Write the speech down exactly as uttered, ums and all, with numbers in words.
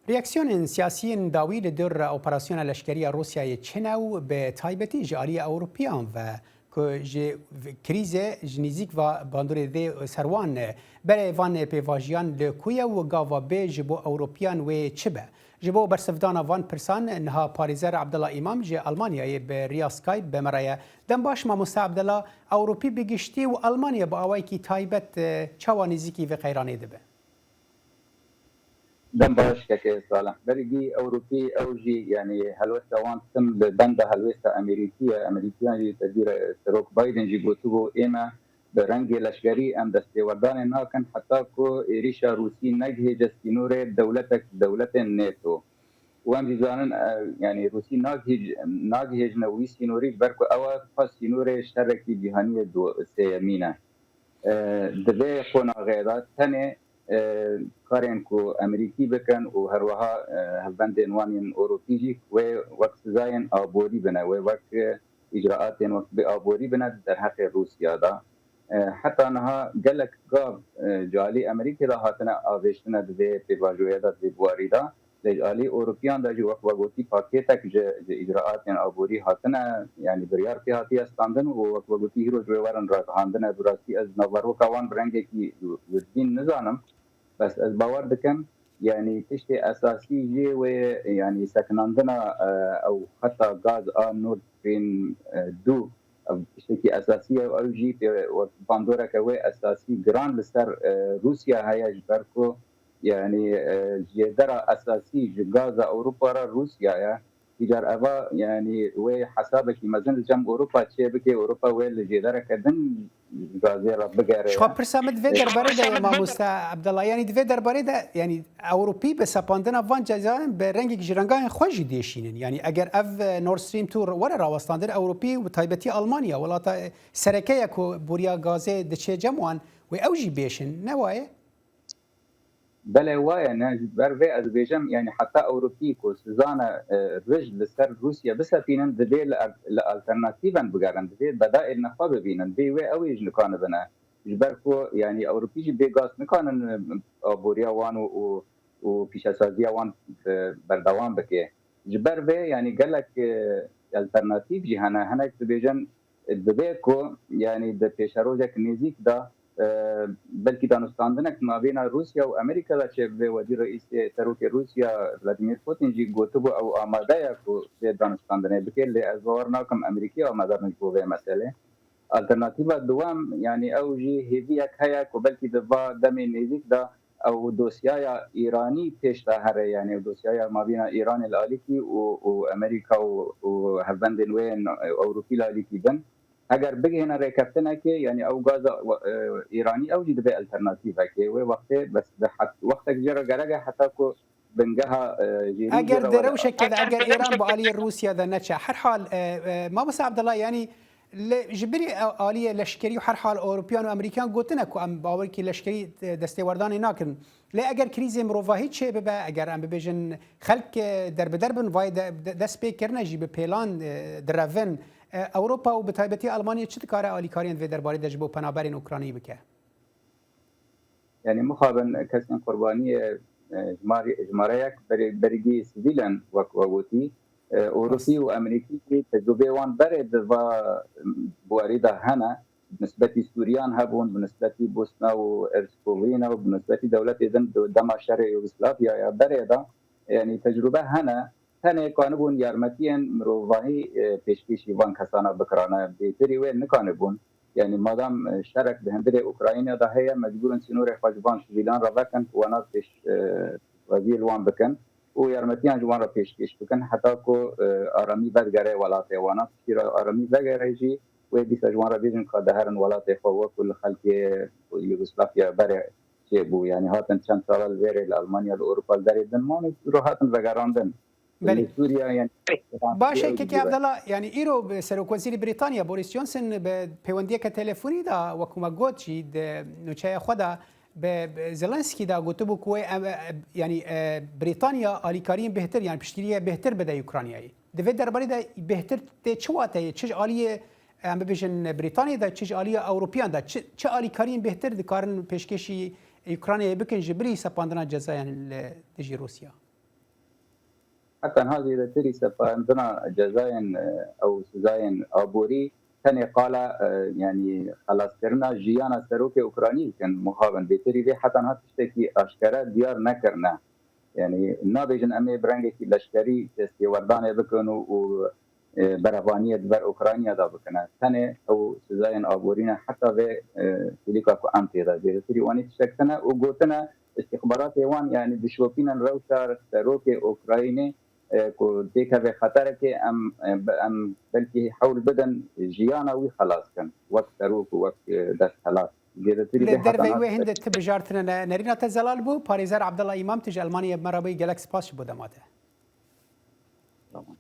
Reaksiyonên siyasiyên dawî li dor operasyona leşkerî ya Rûsyayê çi ne û bi taybetî ji aliyê Ewropiyan ve ku ji krîzê ji nîzîk va bandorê dê ser wan ne. Berê van pêvajiyan li ku ye û gava bê ji bo Ewropiyan wê çi be? Ji bo bersivdana van pirsan niha parêzer Abdullah Îmam ji Almanyayê bi riya Skype bi me re ye. Dem baş mamoste Abdullah, Ewropî bi giştî û Almanya bi awayekî taybet çawa nêzîkî vê qeyranê dibe? Dem baş kekê Salih. Bergî Ewropî ew jî, yanî helwesta wan tim li benda helwesta Amerîkî ye. Amerîkiyan jî tedbîra Serok Biden jî gotibû, ême bi rengê leşkerî em destêwerdanê nakin heta ku êrîşa Rûsî negihêje sînorê dewletek ji dewletên NATO. Û em jî zanin, e, yanî Rûsî nagihîj-, nagihêjine wî sînorî ji ber ku ew e xwe sînorê şerekî cîhanî yê du-, sêyemîn e. E, di vê qonaxê de tenê, e, karên ku Amerîkî bikin û herweha, e, hevbendên wan yên Ewropî jî wê wek sizayên aborî bine, wê wek, e, îcraatên wek bi aborî bine di derheqê Rûsya de. E, heta niha gelek gav, e, ji alî Amerîkê de hatine avêştine di vê pêvajoyê de, di vê buarî de. Lê ji alî Ewropiyan de jî wek we gotî pakêtek ji, ji îcraatên aborî hatine, yanî biryar pê hatiye standin û wek we gotî hîro ji wê werin ragihandine. Bi rastî ez navberoka wan bi rengekî wirdîn nizanim. Bes ez bawer dikim, yanî tiştê esasî jê wê, yanî sekinandina, e, ew xeta gaz a Nord Stream, e, du, ev tiştekî esasî ye, ew jî pê wek bandoreke wê esasî giran li ser, e, Rûsya heye, ji ber ku, yanî, e, jêdera esasî ji gaza Ewropa re Rûsya ye. Îcar eva, yanî wê hesabekî mezin li cem Ewropa çê bike, Ewropa wê li jêdereke din gazê re bigere. Ji xwe pirsa min di vê derbarê de ye, mamoste Abdullah. Yanî di vê derbarê de, yanî Ewropî bi sepandina van cezayan bi rengek ji rengayên xwe jî dêşînin. Yanî eger ev, e, Nord Stream tu were rawestandin, Ewropî û bi taybetî Almanya, welata, e, sereke ye ku boriya gazê diçe cem wan, wê ew jî bêşin, ne waye? Belê, waye, ne, ji ber vê ez dibêjim, yanî heta Ewropî ku sizane, e, rij li ser Rûsya bisepînin, divê li er-, li alternatîven bigerin, divê bedaêl ne xwe bibînin, bê wê ew ê ji nikanibine. Ji ber ku, yanî Ewropî jî bê gaz nikanin, e, aboriya wan û, û, û pîşesaziya wan, e, berdewam bike. Ji ber vê, yanî gelek, e, alternatîf jî hene. Hinek dibêjin, Divê ku, yanî di pêşerojek nêzîk de, e, belkî danûstandinek navêna Rûsya û Amerîka de çêbibe. Wezîr Reîsê, Serokê Rûsya Vladimir Putin jî gotibû ew amade ye ku vê danûstandinê bike, lê ez bawer nakim Amerîkî amade bin ji bo vê meselê. Alternatîfa duwem, yanî ew jî hêviyek heye ku belkî di va demê nêzîk de ew dosyaya Îranî pêş de here, yanî ew dosyaya mabîna Îranê li alîkî û, û Amerîka û, û hevbendên wê yên Ewropî li alîkî bin. Heger bigihêne rêkeftinekê, yanî ew gaza, e, Îranî ew jî dibe alternatîvekê. Wê wextê bes di het-, wextek jê re gerek e heta ku bingeha, e, jêrî jê Eger re di were. Rewşekê de, eger Îran bi aliyê Rûsya de neçe. Her hal, e, e, Mamoste Abdullah, yanî Lê ji birî aliyê leşkerî û her hal Ewropiyan û Amerîkiyan gotine ku em bawerkî leşkerî, e, destêwerdanê nakin. Lê eger krîzê mirovahî çêbibe, eger em bibêjin xelk, e, derbider bin, vay de, de, dest pê kirine jî bi pêlan, e, direvin, e, Ewropa û bi taybetî Almanya çi dikare alîkariyên vê derbarê de ji bo penaberên Ukraynayê bike? Yanî mixabin kesên qurbaniyê, e, jimar-, jimareyek berê-, bergî sivîl in, wek we gotî. E, Ewropî û Amerîkî jî tecrûbeyê wan berê di va, m, buwarî de hene. Bi nisbetî Sûriyan hebûn, bi nisbetî Bosna û Herzegovîna û bi nisbetî dewletê din di dema şerê Yugoslavya ya berê de, yanî tecrûbe hene. Tenê kanibûn yarmetiyên mirovahî, e, pêşkêşî van kesana bikirane, bêtirî wê nikanibûn. Yanî madam, e, şerek di hundirê Ukrayna de heye, mecbûr in sînorê xwe ji van sivîlan re vekin, wana pêş, e, wezî li wan bikin û yarmetiyan ji wan re pêşkêş bikin, heta ku, e, aramî vedigere welatê wana. Piştî re aramî vegere jî, wê dîsa ji wan re bêjin ka diherin welatê xwe, wekû li xelkê Yugoslavya berê çêbû. Yanî hatin çend sala li vêrê li Almanya, li Ewropa li derê din man û îro hatin vegerandin. Belê. Li Sûriye, yanî, Baş e, ew Kekê dibê. Abdullah, yanî îro bi Serokwezîrê Brîtanya Boris Johnson bi pêwendiyeke telefonî de, wekû me got jî, di nûçeya xwe de bi, bi Zelensky de gotibû ku wê em, e, yanî, e, Brîtanya alîkariyên bêhtir, yanî piştgiriyê bêhtir bide Ukraynayê. Di vê derbarê de bêhtir tê çi wateyê, çi ji aliyê, em bibêjin, Brîtanyayê de, çi ji aliyê Ewropiyan de, çi, çi alîkariyên bêhtir dikarin pêşkêşî Ukraynayê bikin ji bilî sepandina cezayan li dijî Rûsya? Heta niha zêdetirî separandina cezayên, e, ew sizayên aborî tenê qala, e, yanî xelaskirina jiyana serokê Ukraynî dikin mixabin. Bêtirî vê heta niha tiştekî aşkere diyar nekirine. Yanî nabêjin em ê bi rengekî leşkerî destêwerdanê bikin û, û, e, berevaniyê di ber Ukrayniya de bikine. Tenê ew sizayên aborî ne heta vê, e, hêlîka ku em tê de. Zêdetirî wanî tiştek tine û gotine, îstîxbaratê wan, yanî dişopînin rewşa serokê Ukraynê, e, ku têkeve xeterekê, em, e, be-, em belkî hewl bidin jiyana wî xelas kin, wek serok û wek, e, desthilat. Zêdetirî Li vê heta derveyî niha wê hinde tiştek ti bijartine ne-, nerîna te zelal bû. Parêzer Abdullah Îmam, tu ji Elmanyayê bi me re bûyî, gelek spas ji bo dema te. Tamam.